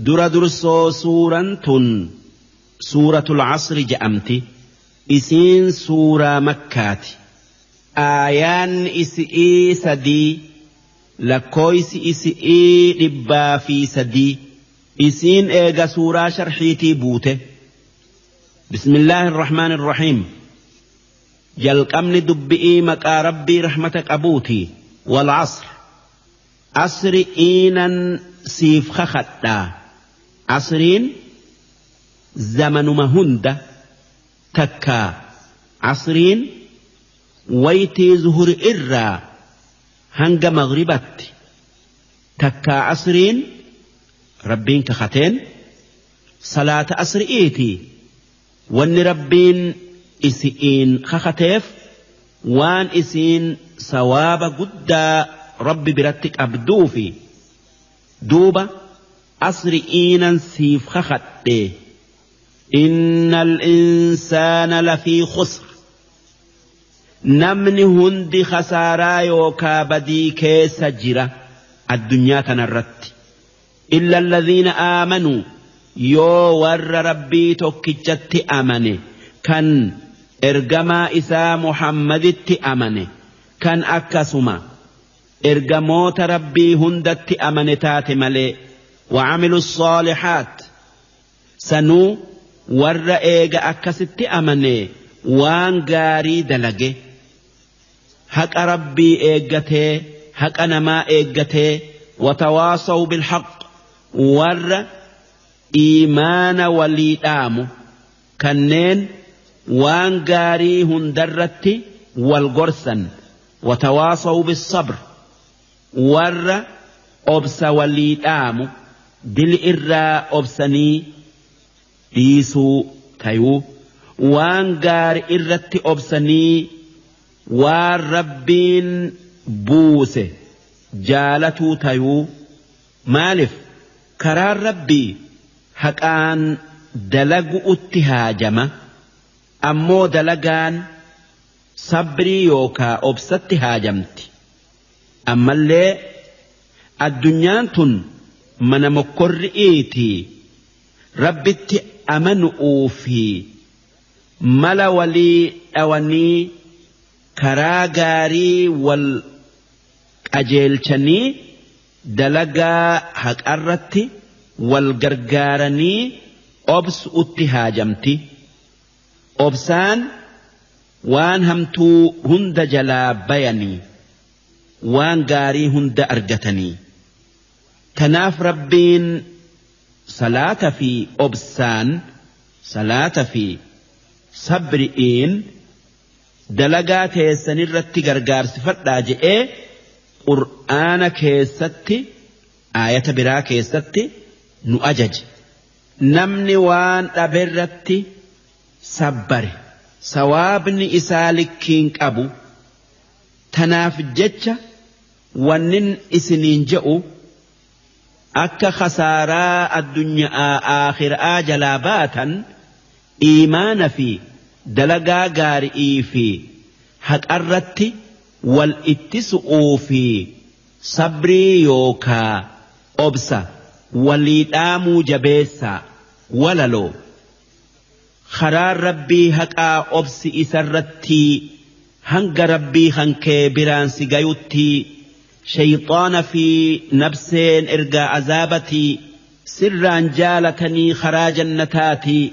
Dura dursoo suuraan tun suuratul asri je'amti. Isiin suuraa makkaati. Aayaan isi'ii 3, lakkooysi isi'ii 103. Isiin eega suuraa sharxiitii buute. Bismillaahi irrahmaani irrahiim. Jalqabni dubbi'ii maqaa rabbii rahmata qabuuti. Wal asr. Asri iinan siif kakadhaa. Asriin zamanuma hunda takkaa asriin waytii zuhuri irraa hanga maghribatti takkaa asriin rabbiin kakateen salaata asri'iiti. Wanni rabbiin isi'iin kakateef waan isiin sawaaba guddaa rabbi biratti qabduufi. Duuba asri'iinan siif kakadhe. Innal insaana lafii khusr. Namni hundi khasaaraa yookaa badii keessa jira addunyaa tanarratti. Illa alladhiina aamanuu, yoo warra rabbii tokkichatti amane, kan ergamaa isaa Muhammaditti amane, kan akkasuma ergamoota rabbii hundatti amane taate malee. Wa'amilu saalihaat, sanuu warra eega akkasitti amane waan gaarii dalage, haqa rabbii eeggatee haqa namaa eeggatee. Watawaasaw bilhaq, warra iimaana walii dhaamu, kanneen waan gaarii hundarratti wal gorsan. Watawaasaw bissabr, warra obsa walii dhaamu, dili irraa obsanii dhiisuu tayuu, waan gaari irratti obsanii waan rabbiin buuse jaalatuu tayuu. Maalif karaan rabbii haqaan dalagu'utti haajama, ammoo dalagaan sabrii yookaa obsatti haajamti. Ammallee addunyaan tun mana mokkorri'iitii rabbitti amanu'uu fi mala walii dhawanii karaa gaarii wal qajeelchanii dalagaa haqarratti wal gargaaranii obsu'utti haajamti. Obsaan waan hamtuu hunda jalaa bayanii waan gaarii hunda argatanii. Tanaaf rabbiin salaata fi obsaan, salaata fi sabri'iin dalagaa teessanirratti gargaarsifadhaa je'ee qur'aana keessatti aayata biraa keessatti nu ajaje. Namni waan dhaberratti sabbare sawaabni isaa likkiin qabu. Tanaaf jecha wannin isiniin je'u akka khasaaraa addunyaa aakhiraa jalaa baatan iimaana fi dalagaa gaari'ii fi haqarratti wal ittisu'uu fi sabrii yookaa obsa walii dhaamuu jabeessaa. Walaloo karaan rabbii haqaa obsi isarratti hanga rabbii hankee biraan si gayutti. Shayxaana fi nabseen ergaa azaabatii sirraan jaalatanii karaa jannataatii.